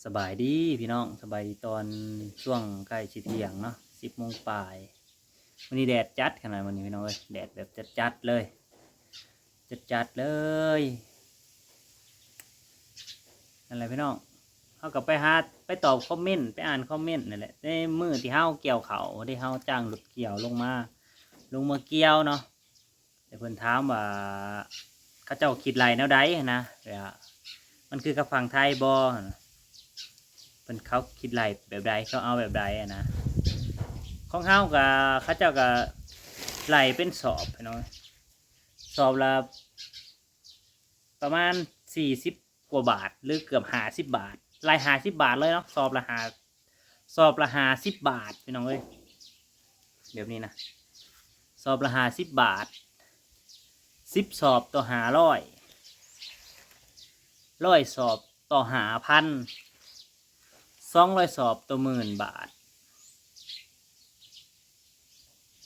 ສະບາຍດີພີ່ນ້ອງ, ສະບາຍດີຕອນຊ່ວງໃກ້ຊິທ່ຽງເນາະ, ສິບໂມງປາຍ. ມື້ນີ້ແດດຈັດຂະໜາດ, ມື້ນີ້ພີ່ນ້ອງເອີຍ ແດດແບບຈັດໆເລີຍ, ຈັດໆເລີຍ. ນັ້ນແຫຼະພີ່ນ້ອງ, ເຮົາກໍໄປຫາ ໄປຕອບຄອມເມັນ, ໄປອ່ານຄອມເມັນນັ້ນແຫຼະ. ໃນມື້ທີ່ເຮົາກ່ຽວເຂົ້າເດ້, ເຮົາຈ້າງລົດກ່ຽວລົງມາ, ລົງມາກ່ຽວເນາະ. ແຕ່ເພິ່ນຖາມວ່າເຂົາເຈົ້າຄິດໄລ່ແນວໃດຫັ້ນນະ, ແບບວ່າມັນຄືກັບຝັ່ງໄທບໍ່ຫັ້ນນະ, ເພິ່ນ ເຂົາຄິດໄລ່ແບບໃດ, ເຂົາເອົາແບບໃດຫັ້ນນະ. ຂອງເຮົາກໍ ເຂົາເຈົ້າກໍໄລ່ເປັນສອບພີ່ນ້ອງ, ສອບລະປະມານສີ່ສິບກວ່າບາດ ຫຼືເກືອບຫ້າສິບບາດ, ໄລ່ຫ້າສິບບາດເລີຍເນາະ, ສອບລະຫ້າ ສອບລະຫ້າສິບບາດພີ່ນ້ອງເອີຍ, ແບບນີ້ນະ, ສອບລະຫ້າສິບບາດ, ສິບສອບຕໍ່ຫ້າຮ້ອຍ, ຮ້ອຍສອບຕໍ່ຫ້າພັນ, ສອງຮ້ອຍສອບຕໍ່ໝື່ນບາດ.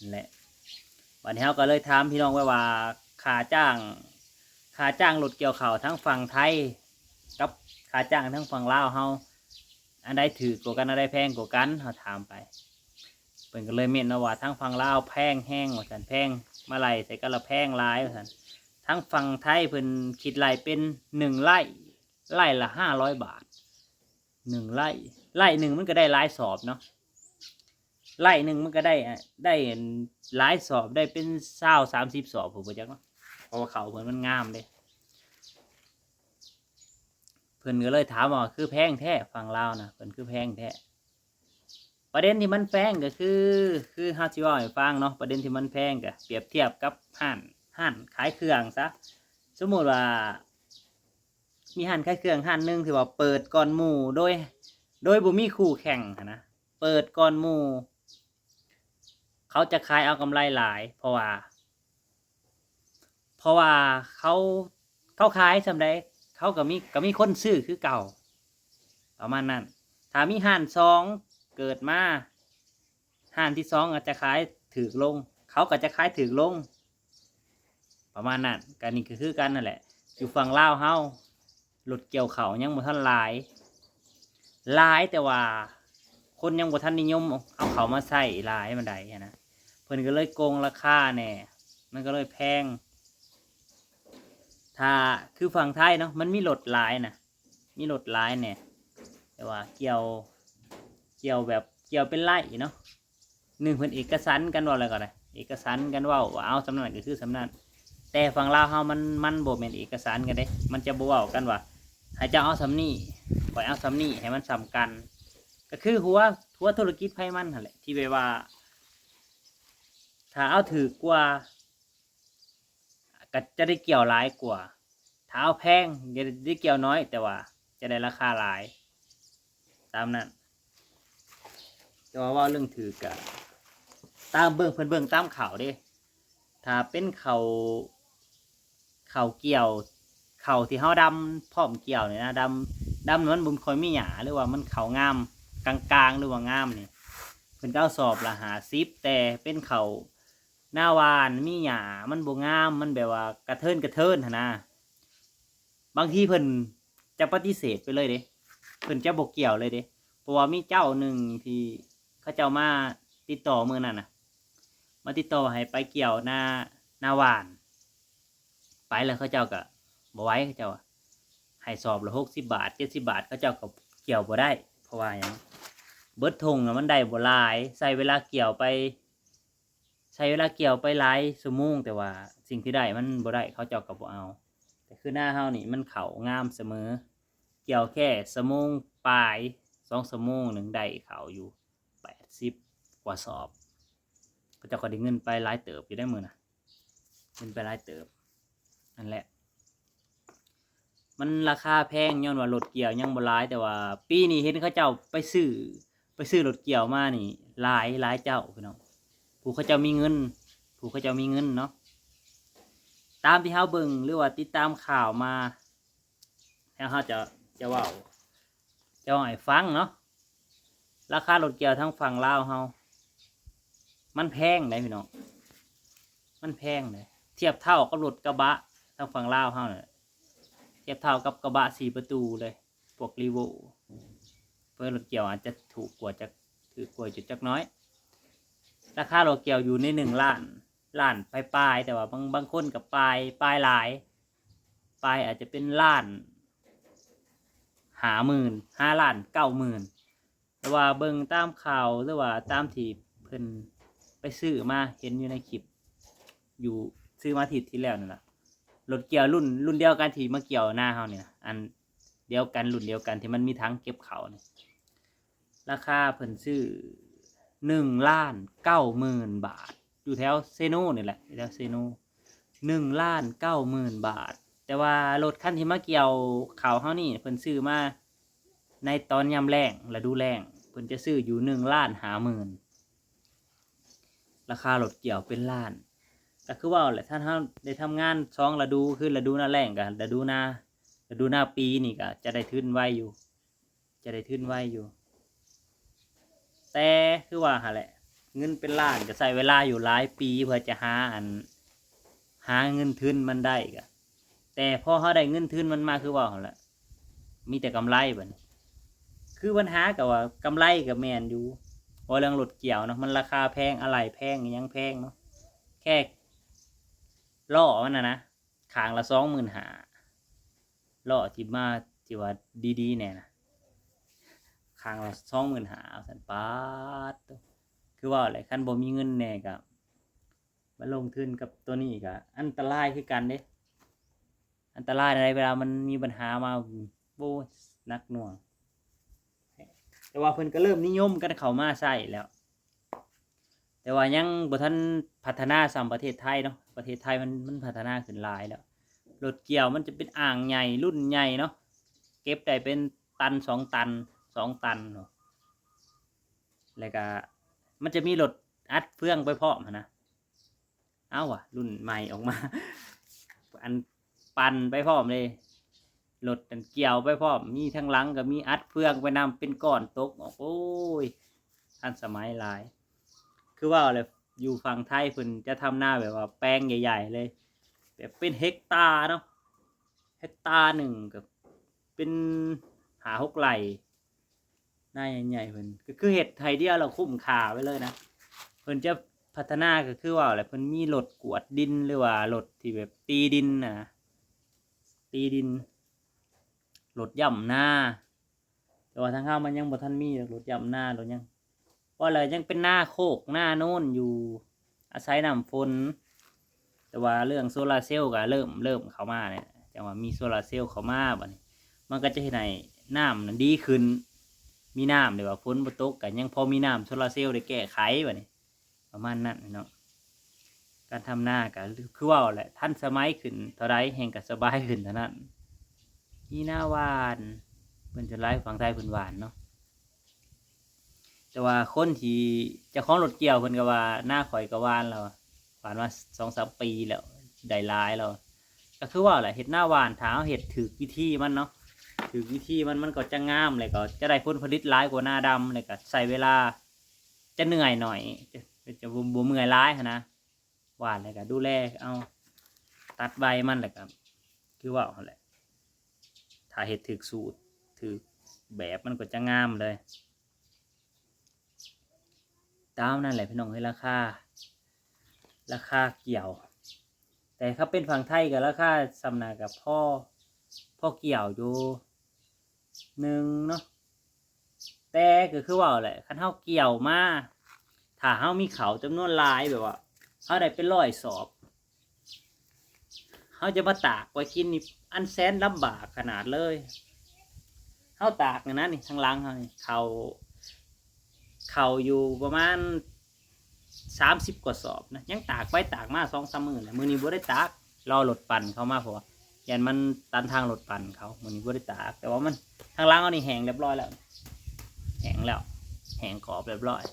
ແຫຼະ ບັດນີ້ເຮົາກໍເລີຍຖາມພີ່ນ້ອງໄວ້ວ່າ ຄ່າຈ້າງ ຄ່າຈ້າງລົດກ່ຽວເຂົ້າທາງຝັ່ງໄທ ກັບຄ່າຈ້າງທາງຝັ່ງລາວເຮົາ ອັນໃດຖືກກວ່າກັນ, ອັນໃດແພງກວ່າກັນ, ເຮົາຖາມໄປ. ເພິ່ນກໍເລີຍເມັ້ນເນາະວ່າ ທາງຝັ່ງລາວແພງແຮງວ່າຊັ້ນ, ແພງ, ມາໄລ່ໃສ່ກັນລະແພງຫຼາຍວ່າຊັ້ນ. ທາງຝັ່ງໄທເພິ່ນຄິດໄລ່ເປັນໜຶ່ງໄລ່, ໄລ່ລະຫ້າຮ້ອຍບາດ, ໜຶ່ງໄລ່, ໄລ່ໜຶ່ງມັນກໍໄດ້ຫຼາຍສອບເນາະ, ໄລ່ໜຶ່ງມັນກໍໄດ້ ໄດ້ຫຼາຍສອບ, ໄດ້ເປັນຊາວສາມສິບສອບ ຜູ້ບໍ່ຈັກເນາະ, ເພາະວ່າເຂົ້າເພິ່ນມັນງາມເດ້. ເພິ່ນກໍເລີຍຖາມວ່າ ຄືແພງແທ້ຝັ່ງລາວນະ, ເພິ່ນຄືແພງແທ້. ປະເດັນທີ່ມັນແພງກໍຄື ຄືເຮົາຊິເວົ້າໃຫ້ຟັງເນາະ, ປະເດັນທີ່ມັນແພງກໍປຽບທຽບກັບຮ້ານ ຮ້ານຂາຍເຄື່ອງຊະ. ສົມມຸດວ່າ ມີຮ້ານຂາຍເຄື່ອງຮ້ານໜຶ່ງທີ່ວ່າເປີດກ່ອນໝູ່ ໂດຍ ໂດຍບໍ່ມີຄູ່ແຂ່ງຫັ້ນນະ, ເປີດກ່ອນໝູ່ ເຂົາຈະຂາຍເອົາກຳໄລຫຼາຍ ເພາະວ່າ ເພາະວ່າເຂົາ ເຂົາຂາຍສ່ຳໃດ ເຂົາກໍມີ ກໍມີຄົນຊື້ຄືເກົ່າ ປະມານນັ້ນ. ຖ້າມີຮ້ານສອງເກີດມາ ຮ້ານທີສອງອາດຈະຂາຍຖືກລົງ ເຂົາກໍຈະຂາຍຖືກລົງ ປະມານນັ້ນ. ກໍນີ້ກໍຄືກັນນັ້ນແຫຼະ, ຢູ່ຝັ່ງລາວເຮົາ ລົດກ່ຽວເຂົ້າຍັງບໍ່ທັນຫຼາຍ, ຫຼາຍແຕ່ວ່າຄົນຍັງບໍ່ທັນນິຍົມເອົາເຂົ້າມາໃຊ້ຫຼາຍປານໃດຫັ້ນນະ, ເພິ່ນກໍເລີຍໂກງລາຄາແດ່ ມັນກໍເລີຍແພງ. ຖ້າຄືຝັ່ງໄທເນາະ ມັນມີລົດຫຼາຍນະ ມີລົດຫຼາຍແດ່ ແຕ່ວ່າກ່ຽວ ກ່ຽວແບບກ່ຽວເປັນໄລ່ເນາະ, ໜຶ່ງເພິ່ນເອກະສັນກັນເວົ້າແລ້ວກໍໄດ້ ເອກະສັນກັນເວົ້າວ່າເອົາສ່ຳນັ້ນກໍຄືສ່ຳນັ້ນ. ແຕ່ຝັ່ງລາວເຮົາມັນ ມັນບໍ່ແມ່ນເອກະສັນກັນເດ້, ມັນຈະບໍ່ເວົ້າກັນວ່າໃຫ້ເຈົ້າເອົາສ່ຳນີ້ ຂ້ອຍເອົາສ່ຳນີ້ ໃຫ້ມັນສ່ຳກັນ. ກໍຄືຫົວ ຫົວທຸລະກິດໃຜມັນຫັ້ນແຫຼະ ທີ່ແບບວ່າ ຖ້າເອົາຖືກກວ່າ ກໍຈະໄດ້ກ່ຽວຫຼາຍກວ່າ, ຖ້າເອົາແພງຈະໄດ້ກ່ຽວໜ້ອຍ ແຕ່ວ່າຈະໄດ້ລາຄາຫຼາຍ ຕາມນັ້ນ. ແຕ່ວ່າເວົ້າເລື່ອງຖືກກະ ຕາມເບິ່ງ ເພິ່ນເບິ່ງຕາມເຂົ້າເດ້. ຖ້າເປັນເຂົ້າ ເຂົ້າກ່ຽວ ເຂົ້າທີ່ເຮົາດຳພ້ອມກ່ຽວນີ້ນະ ດຳ ດຳມັນບໍ່ຄ່ອຍມີຫຍ້າ ຫຼືວ່າມັນເຂົ້າງາມກາງໆ ຫຼືວ່າງາມນີ້ ເພິ່ນກໍເອົາສອບລະຫ້າສິບ. ແຕ່ເປັນເຂົ້າ ນາຫວ່ານມີຫຍ້າ ມັນບໍ່ງາມ ມັນແບບວ່າກະເທີນກະເທີນຫັ້ນນະ, ບາງທີເພິ່ນຈະປະຕິເສດໄປເລີຍເດ້ ເພິ່ນຈະບໍ່ກ່ຽວເລີຍເດ້. ເພາະວ່າມີເຈົ້າໜຶ່ງທີ່ເຂົາເຈົ້າມາຕິດຕໍ່ມື້ນັ້ນນະ ມາຕິດຕໍ່ໃຫ້ໄປກ່ຽວນາ ນາຫວ່ານ ໄປແລ້ວເຂົາເຈົ້າກໍບໍ່ໄຫວ ເຂົາເຈົ້າໃຫ້ສອບລະຫົກສິບບາດ ເຈັດສິບບາດ ເຂົາເຈົ້າກໍກ່ຽວບໍ່ໄດ້. ເພາະວ່າຫຍັງ? ເບິດທົ່ງນະມັນໄດ້ບໍ່ຫຼາຍ ໃຊ້ເວລາກ່ຽວໄປ ໃຊ້ເວລາກ່ຽວໄປຫຼາຍຊົ່ວໂມງ ແຕ່ວ່າສິ່ງທີ່ໄດ້ມັນບໍ່ໄດ້ ເຂົາເຈົ້າກໍບໍ່ເອົາ. ແຕ່ຄືນາເຮົານີ້ມັນເຂົ້າງາມສະເໝີ ກ່ຽວແຄ່ຊົ່ວໂມງປາຍ ສອງຊົ່ວໂມງໜຶ່ງໄດ້ເຂົ້າຢູ່ແປດສິບກວ່າສອບ ເຂົາເຈົ້າກໍໄດ້ເງິນໄປຫຼາຍເຕີບຢູ່ໃດມື້ນະ ເງິນໄປຫຼາຍເຕີບ. ນັ້ນແຫຼະ ມັນລາຄາແພງຍ້ອນວ່າລົດກ່ຽວຍັງບໍ່ຫຼາຍ ແຕ່ວ່າປີນີ້ເຫັນເຂົາເຈົ້າໄປຊື້ ໄປຊື້ລົດກ່ຽວມານີ້ຫຼາຍ ຫຼາຍເຈົ້າພີ່ນ້ອງ ຜູ້ເຂົາເຈົ້າມີເງິນ ຜູ້ເຂົາເຈົ້າມີເງິນເນາະ. ຕາມທີ່ເຮົາເບິ່ງ ຫຼືວ່າຕິດຕາມຂ່າວມາ ແລ້ວເຮົາຈະ ຈະເວົ້າ ຈະເວົ້າໃຫ້ຟັງເນາະ ລາຄາລົດກ່ຽວທາງຝັ່ງລາວເຮົາ ມັນແພງເດ້ພີ່ນ້ອງ ມັນແພງເດ້ ທຽບເທົ່າກັບລົດກະບະທາງຝັ່ງລາວເຮົານັ້ນແຫຼະ ທຽບເທົ່າກັບກະບະສີ່ປະຕູເລີຍ ພວກ Revo ເພາະລົດກ່ຽວອາດຈະຖືກກວ່າຈັກ ຖືກກວ່າຢູ່ຈັກໜ້ອຍ. ລາຄາລົດກ່ຽວຢູ່ໃນໜຶ່ງລ້ານ ລ້ານປາຍໆ ແຕ່ວ່າບາງ ບາງຄົນກໍປາຍ ປາຍຫຼາຍ ປາຍອາດຈະເປັນລ້ານຫ້າໝື່ນ ຫ້າລ້ານເກົ້າໝື່ນ ແຕ່ວ່າເບິ່ງຕາມຂ່າວ ຫຼືວ່າຕາມທີ່ເພິ່ນໄປຊື້ມາ ເຫັນຢູ່ໃນຄລິບ ຢູ່ ຊື້ມາທິດທີ່ແລ້ວນັ້ນລະ ລົດກ່ຽວລຸ້ນ ລຸ້ນດຽວກັນທີ່ມາກ່ຽວນາເຮົານີ້ນະ ອັນດຽວກັນ ລຸ້ນດຽວກັນທີ່ມັນມີຖັງເກັບເຂົ້ານີ້ ລາຄາເພິ່ນຊື້ໜຶ່ງລ້ານເກົ້າໝື່ນບາດ ຢູ່ແຖວເຊໂນນີ້ແຫຼະ ຢູ່ແຖວເຊໂນ ໜຶ່ງລ້ານເກົ້າໝື່ນບາດ. ແຕ່ວ່າລົດຄັນທີ່ມາກ່ຽວເຂົ້າເຮົານີ້ ເພິ່ນຊື້ມາໃນຕອນຍາມແລ້ງ ລະດູແລ້ງ ເພິ່ນຈະຊື້ຢູ່ໜຶ່ງລ້ານຫ້າໝື່ນ ລາຄາລົດກ່ຽວເປັນລ້ານ. ກໍຄືເວົ້າແຫຼະ ຖ້າເຮົາໄດ້ທຳງານສອງລະດູ ຄືລະດູໜ້າແລ້ງກັບລະດູໜ້າ ລະດູໜ້າປີນີ້ ກໍຈະໄດ້ທຶນໄວຢູ່ ຈະໄດ້ທຶນໄວຢູ່ ແຕ່ຄືວ່າຫັ້ນແຫຼະ ເງິນເປັນລ້ານກໍໃຊ້ເວລາຢູ່ຫຼາຍປີເພື່ອຈະຫາ ອັນ ຫາເງິນທຶນມັນໄດ້ກະ ແຕ່ພໍເຮົາໄດ້ເງິນທຶນມັນມາ ຄືເວົ້າຫັ້ນແຫຼະ ມີແຕ່ກຳໄລບັດນີ້. ຄືບັນຫາກໍວ່າກຳໄລກໍແມ່ນຢູ່ ເວົ້າເລື່ອງລົດກ່ຽວເນາະ ມັນລາຄາແພງ ອາໄຫຼ່ແພງ ອີ່ຫຍັງແພງເນາະ ແຄ່ລໍ້ມັນນະນະ ຂ້າງລະສອງໝື່ນຫ້າ ລໍ້ທີ່ມາ ທີ່ວ່າດີໆແດ່ນະ ຂ້າງລະສອງໝື່ນຫ້າ ວ່າຊັ້ນ. ປາດໂທ້ ຄືເວົ້າແຫຼະ ຄັນບໍ່ມີເງິນແດ່ກະມາລົງທຶນກັບໂຕນີ້ກະອັນຕະລາຍຄືກັນເດ້ ອັນຕະລາຍໃດ ເວລາມັນມີບັນຫາມາ ໂອ້ຍ ໜັກໜ່ວງ. ແຕ່ວ່າເພິ່ນກໍເລີ່ມນິຍົມກັນເຂົ້າມາໃຊ້ແລ້ວ ແຕ່ວ່າຍັງບໍ່ທັນພັດທະນາສ່ຳປະເທດໄທເນາະ ປະເທດໄທມັນ ມັນພັດທະນາຂຶ້ນຫຼາຍແລ້ວ. ລົດກ່ຽວມັນຈະເປັນອ່າງໃຫຍ່ ລຸ້ນໃຫຍ່ເນາະ ເກັບໄດ້ເປັນຕັນສອງຕັນ ສອງຕັນເນາະ ແລ້ວກະມັນຈະມີລົດອັດເຟືອງໄປພ້ອມຫັ້ນນະ. ເອົາວະ ລຸ້ນໃໝ່ອອກມາ ອັນປັ່ນໄປພ້ອມເດ້ ລົດອັນກ່ຽວໄປພ້ອມ ມີທາງຫຼັງກໍມີອັດເຟືອງໄປນຳ ເປັນກ້ອນຕົກອອກ ໂອ້ຍ ທັນສະໄໝຫຼາຍ. ຄືເວົ້າແຫຼະ ຢູ່ຝັ່ງໄທເພິ່ນຈະທຳນາແບບວ່າແປງໃຫຍ່ໆເລີຍ ແບບເປັນເຮັກຕາເນາະ ເຮັກຕາໜຶ່ງກໍເປັນຫ້າຫົກໄຮ່ ນາໃຫຍ່ໆເພິ່ນກໍຄືເຮັດໄຮ່ດຽວແລ້ວຄຸ້ມຄ່າໄປເລີຍນະ. ເພິ່ນຈະພັດທະນາກໍຄືວ່າແຫຼະ ເພິ່ນມີລົດກວດດິນ ຫຼືວ່າລົດທີ່ແບບຕີດິນນະ ຕີດິນ ລົດຢ້ຳນາ ແຕ່ວ່າທາງເຮົາມັນຍັງບໍ່ທັນມີດອກ ລົດຢ້ຳນາ ລົດຫຍັງ ເວົ້າແລ້ວຍັງເປັນນາໂຄກນາໂນນຢູ່ ອາໄສນ້ຳຝົນ. ແຕ່ວ່າເລື່ອງໂຊລາເຊວກໍເລີ່ມ ເລີ່ມເຂົ້າມາແລ້ວ ຈັ່ງວ່າມີໂຊລາເຊວເຂົ້າມາ ບັດນີ້ມັນກໍຈະເຮັດໃຫ້ນ້ຳນັ້ນດີຂຶ້ນ ມີນ້ຳ ຫຼືວ່າຝົນບໍ່ຕົກກໍຍັງພໍມີນ້ຳໂຊລາເຊວໄດ້ແກ້ໄຂ ບັດນີ້ປະມານນັ້ນເນາະ. ການທຳນາກໍຄືເວົ້າແຫຼະ ທັນສະໄໝຂຶ້ນເທົ່າໃດແຮ່ງກໍສະບາຍຂຶ້ນເທົ່ານັ້ນ. ມີນາຫວ່ານ ເພິ່ນສ່ວນຫຼາຍຝັ່ງໄທເພິ່ນຫວ່ານເນາະ ແຕ່ວ່າຄົນທີ່ເຈົ້າຂອງລົດກ່ຽວເພິ່ນກໍວ່າ ນາຂ້ອຍກໍຫວ່ານແລ້ວ ຫວ່ານມາສອງສາມປີແລ້ວ ໄດ້ຫຼາຍແລ້ວ. ກໍຄືເວົ້າແຫຼະ ເຮັດນາຫວ່ານ ຖ້າເຮົາເຮັດຖືກວິທີມັນເນາະ ຖືກວິທີມັນ ມັນກໍຈະງາມ ແລ້ວກໍຈະໄດ້ຜົນຜະລິດຫຼາຍກວ່ານາດຳ ແລ້ວກໍໃຊ້ເວລາ ຈະເໜື່ອຍໜ້ອຍ ຈະ ຈະບໍ່ ບໍ່ເມື່ອຍຫຼາຍຫັ້ນນະ. ຫວ່ານແລ້ວກໍດູແລເອົາ ຕັດໃບມັນ ແລ້ວກໍຄືເວົ້າຫັ້ນແຫຼະ ຖ້າເຮັດຖືກສູດ ຖືກແບບ ມັນກໍຈະງາມເລີຍ. ຕາມນັ້ນແຫຼະພີ່ນ້ອງເອີຍ ລາຄາ ລາຄາກ່ຽວ ແຕ່ຖ້າເປັນຝັ່ງໄທກໍລາຄາສ່ຳນັ້ນກໍພໍ ພໍກ່ຽວຢູ່ໜຶ່ງເນາະ. ແຕ່ກໍຄືເວົ້າແຫຼະ ຄັນເຮົາກ່ຽວມາ ຖ້າເຮົາມີເຂົ້າຈຳນວນຫຼາຍ ແບບວ່າເຮົາໄດ້ເປັນຮ້ອຍສອບ ເຮົາຈະມາຕາກໄວ້ກິນນີ້ ອັນແສນລຳບາກຂະໜາດເລີຍ. ເຮົາຕາກນີ້ນະ ນີ້ທາງຫຼັງເຮົານີ້ ເຂົ້າ ເຂົ້າຢູ່ປະມານສາມສິບກວ່າສອບນະ ຍັງຕາກໄປຕາກມາສອງສາມມື້ແລ້ວ. ມື້ນີ້ບໍ່ໄດ້ຕາກ ລໍລົດປັ່ນເຂົ້າມາ ເພາະວ່າຢ້ານມັນຕັນທາງລົດປັ່ນເຂົາ. ມື້ນີ້ບໍ່ໄດ້ຕາກ ແຕ່ວ່າມັນ ທາງຫຼັງເຮົານີ້ແຫ້ງຮຽບຮ້ອຍແລ້ວ ແຫ້ງແລ້ວ ແຫ້ງກອບຮຽບຮ້ອຍ.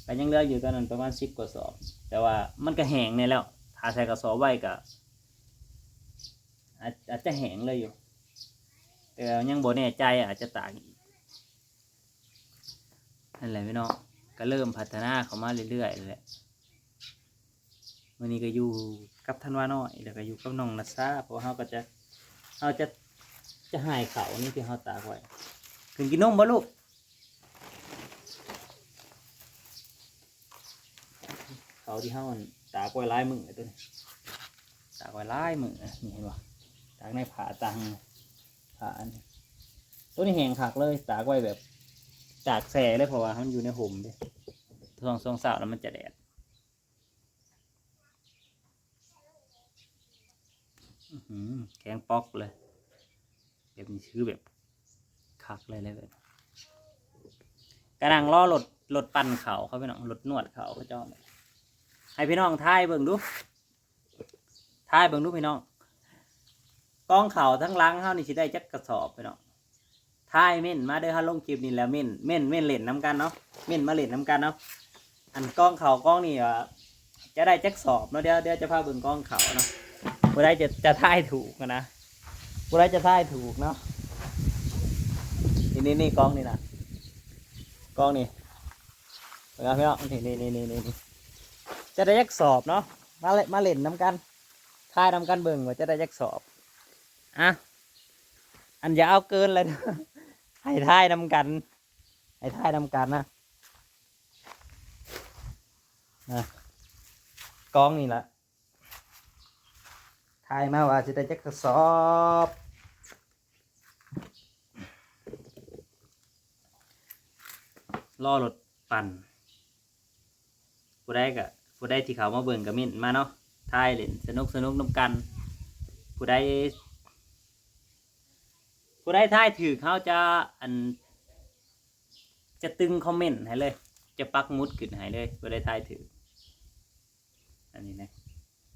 ກໍຍັງເຫຼືອຢູ່ຕອນນັ້ນປະມານສິບກວ່າສອບ ແຕ່ວ່າມັນກໍແຫ້ງແດ່ແລ້ວ ຖ້າໃສ່ກະສອບໄວ້ກໍ ອາດ ອາດຈະແຫ້ງເລີຍຢູ່ ແຕ່ຍັງບໍ່ແນ່ໃຈ ອາດຈະຕາກອີກ. ນັ້ນແຫຼະພີ່ນ້ອງ ກໍເລີ່ມພັດທະນາເຂົ້າມາເລື້ອຍໆແຫຼະ. ມື້ນີ້ກໍຢູ່ກັບທັນວານ້ອຍ ແລ້ວກໍຢູ່ກັບນ້ອງນັດຊາ ເພາະວ່າເຮົາກໍຈະ ເຮົາຈະ ຈະໃຫ້ເຂົ້ານີ້ທີ່ເຮົາຕາກໄວ້. ຂຶ້ນກິນນົມບໍ່ລູກ? າທີ່ເຮົາ ອັນ ຕາກໄວ້ຫຼາຍມື້ ໂຕນີ້ ຕາກໄວ້ຫຼາຍມື້ ນີ້ເຫັນບໍ່? ຕາກໃນຜ້າ ຕາກ ຜ້າອັນ ໂຕນີ້ແຫ້ງຄັກເລີຍ ຕາກໄວ້ແບບ ຕາກແຊ່ເລີຍ ເພາະວ່າມັນຢູ່ໃນຮົ່ມເດ້ ຊ່ວງ ຊ່ວງເຊົ້າແລ້ວມັນຈະແດດ. ອືຫື ແຂງປ໊ອກເລີຍ ແບບນີ້ຄືແບບຄັກເລີຍແຫຼະ ແບບ ກະນັ່ງລໍລົດ ລົດປັ່ນເຂົ້າເຂົາ ພີ່ນ້ອງ ລົດນວດເຂົ້າເຂົາເຈົ້າ. ໃຫ້ພີ່ນ້ອງທາຍເບິ່ງດູ ທາຍເບິ່ງດູພີ່ນ້ອງ ກອງເຂົ້າທາງຫຼັງເຮົານີ້ຊິໄດ້ຈັກກະສອບພີ່ນ້ອງ? ທາຍເມັ້ນມາເດີ ເຮົາລົງຄລິບນີ້ແລ້ວ ເມັ້ນ ເມັ້ນ ເມັ້ນເຫຼັ້ນນຳກັນເນາະ ເມັ້ນມາເຫຼັ້ນນຳກັນເນາະ. ອັນກອງເຂົ້າກອງນີ້ວ່າຈະໄດ້ຈັກສອບເນາະ ດຽວ ດຽວຈະພາເບິ່ງກອງເຂົ້າເນາະ. ຜູ້ໃດຈະ ຈະທາຍຖືກຫັ້ນນະ ຜູ້ໃດຈະທາຍຖືກເນາະ. ນີ້ໆໆ ກອງນີ້ນະ ກອງນີ້ ເບິ່ງເອົາພີ່ນ້ອງ ນີ້ໆໆໆ ຈະໄດ້ຈັກສອບເນາະ ມາເລ- ມາເຫຼັ້ນນຳກັນ ທາຍນຳກັນເບິ່ງວ່າຈະໄດ້ຈັກສອບ. ອ່ະ ອັນຢ່າເອົາເກີນເລີຍ ໃຫ້ທາຍນຳກັນ ໃຫ້ທາຍນຳກັນນະ ນະ ກອງນີ້ລະ ທາຍມາວ່າຊິໄດ້ຈັກກະສອບ. ລໍລົດປັ່ນ ຜູ້ໃດກະ ຜູ້ໃດທີ່ເຂົ້າມາເບິ່ງກະເມັ້ນມາເນາະ ທາຍຫຼິ້ນສະໜຸກໆນຳກັນ. ຜູ້ໃດ ຜູ້ໃດທາຍຖືກ ເຮົາຈະ ອັນ ຈະຕຶງຄອມເມັ້ນໃຫ້ເລີຍ ຈະປັກໝຸດຂຶ້ນໃຫ້ເລີຍ ຜູ້ໃດທາຍຖືກ. ອັນນີ້ນະ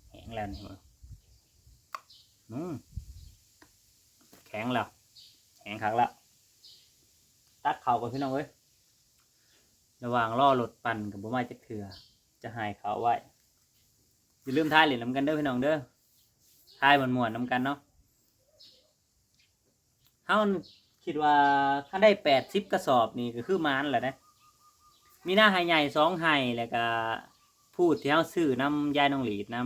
ແຫ້ງແລ້ວນີ້ ອືມ ແຂງແລ້ວ ແຫ້ງຄັກແລ້ວ. ຕັກເຂົ້າກ່ອນພີ່ນ້ອງເອີຍ ລະຫວ່າງລໍລົດປັ່ນກະບໍ່ມາຈັກເທື່ອ ຈະຫາຍເຂົ້າໄວ້. ຢ່າລືມທາຍຫຼິ້ນນຳກັນເດີພີ່ນ້ອງເດີ ທາຍມ່ວນໆນຳກັນເນາະ. ເຮົາຄິດວ່າຄັນໄດ້ແປດສິບກະສອບນີ້ກະຄືໝານແລ້ວເດ້. ມີນາໄຮ່ໃຫຍ່ສອງໄຮ່ ແລ້ວກະພູດທີ່ເຮົາຊື້ນຳຍາຍນ້ອງຫຼີດນຳ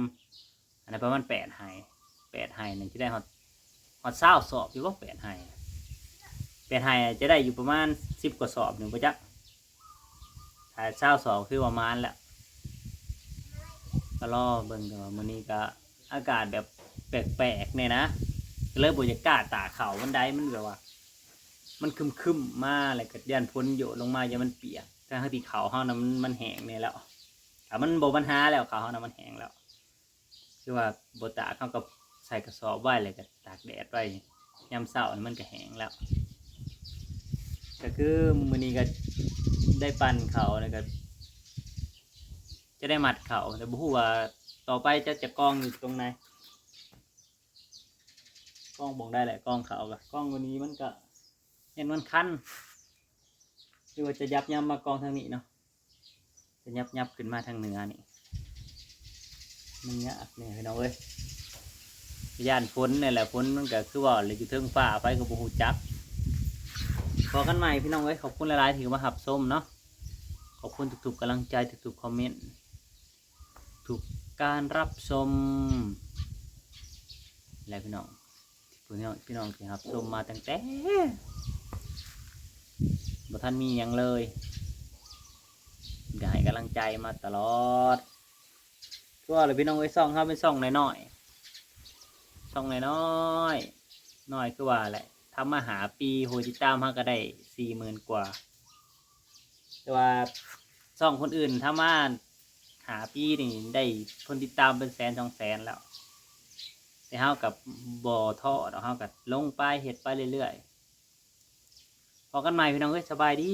ອັນນັ້ນປະມານແປດໄຮ່ ແປດໄຮ່ນີ້ຈະໄດ້ຮອດ ຮອດຊາວສອບຢູ່ບໍ່ ແປດໄຮ່ ແປດໄຮ່ຈະໄດ້ຢູ່ປະມານສິບກວ່າສອບນີ້ບໍ່ຈັກ. ຖ້າຊາວສອບຄືວ່າໝານແລ້ວ ກະລໍເບິ່ງ. ແຕ່ວ່າມື້ນີ້ກະອາກາດແບບແປກໆແດ່ນະ ກະເລີຍບໍ່ຢາກກ້າຕາກເຂົ້າປານໃດ ມັນແບບວ່າ ມັນຄຶ້ມໆມາ ແລ້ວກະຢ້ານຝົນໂຍດລົງມາ ຢ້ານມັນປຽກ ທັງໆທີ່ເຂົ້າເຮົານະ ມັນ ມັນແຫ້ງແດ່ແລ້ວ. ຖ້າມັນບໍ່ບັນຫາແລ້ວ ເຂົ້າເຮົານະມັນແຫ້ງແລ້ວ ຄືວ່າບໍ່ຕາກ ເຮົາກະໃສ່ກະສອບໄວ້ ແລ້ວກະຕາກແດດໄວ້ ຍາມເຊົ້ານີ້ມັນກະແຫ້ງແລ້ວ. ກະຄືມື້ນີ້ກະໄດ້ປັ່ນເຂົ້າ ແລ້ວກະຈະໄດ້ມັດເຂົ້າ ແຕ່ບໍ່ຮູ້ວ່າຕໍ່ໄປຈະ ຈະກອງຢູ່ຕົງໃດ ກອງບ່ອນໃດແຫຼະ. ກອງເຂົ້າກະ ກອງມື້ນີ້ມັນກະ ເຮັດມັນຄັນ ຫຼືວ່າຈະຫຍັບຍາມມາກອງທາງນີ້ເນາະ ຈະຫຍັບໆຂຶ້ນມາທາງເໜືອນີ້ ມັນຍາກແດ່ພີ່ນ້ອງເອີຍ. ຢ້ານຝົນນີ້ແຫຼະ ຝົນມັນກະຄືວ່າແຫຼະ ຢູ່ເທິງຟ້າ ໃຜກະບໍ່ຮູ້ຈັກ. ພໍ້ກັນໃໝ່ພີ່ນ້ອງເອີຍ ຂອບຄຸນຫຼາຍໆທີ່ມາຮັບຊົມເນາະ ຂອບຄຸນທຸກໆກຳລັງໃຈ ທຸກໆຄອມເມັ້ນ ທຸກການຮັບຊົມ ແລະ ພີ່ນ້ອງ ພີ່ນ້ອງ ພີ່ນ້ອງທີ່ຮັບຊົມມາຕັ້ງແຕ່ບໍ່ທັນມີຫຍັງເລີຍ ກະໃຫ້ກຳລັງໃຈມາຕະຫຼອດ. ຄືວ່າແຫຼະພີ່ນ້ອງເອີຍ ຊ່ອງເຮົາເປັນຊ່ອງນ້ອຍໆ ຊ່ອງນ້ອຍໆ ນ້ອຍຄືວ່າແຫຼະ ທຳມາຫ້າປີ ຜູ້ຕິດຕາມເຮົາກະໄດ້ສີ່ໝື່ນກວ່າ. ແຕ່ວ່າຊ່ອງຄົນອື່ນທຳມາຫ້າປີນີ້ໄດ້ຄົນຕິດຕາມເປັນແສນສອງແສນແລ້ວ ແຕ່ເຮົາກະບໍ່ທໍ້ດອກ ເຮົາກະລົງໄປ ເຮັດໄປເລື້ອຍໆ. ພໍ້ກັນໃໝ່ພີ່ນ້ອງເອີຍ ສະບາຍດີ.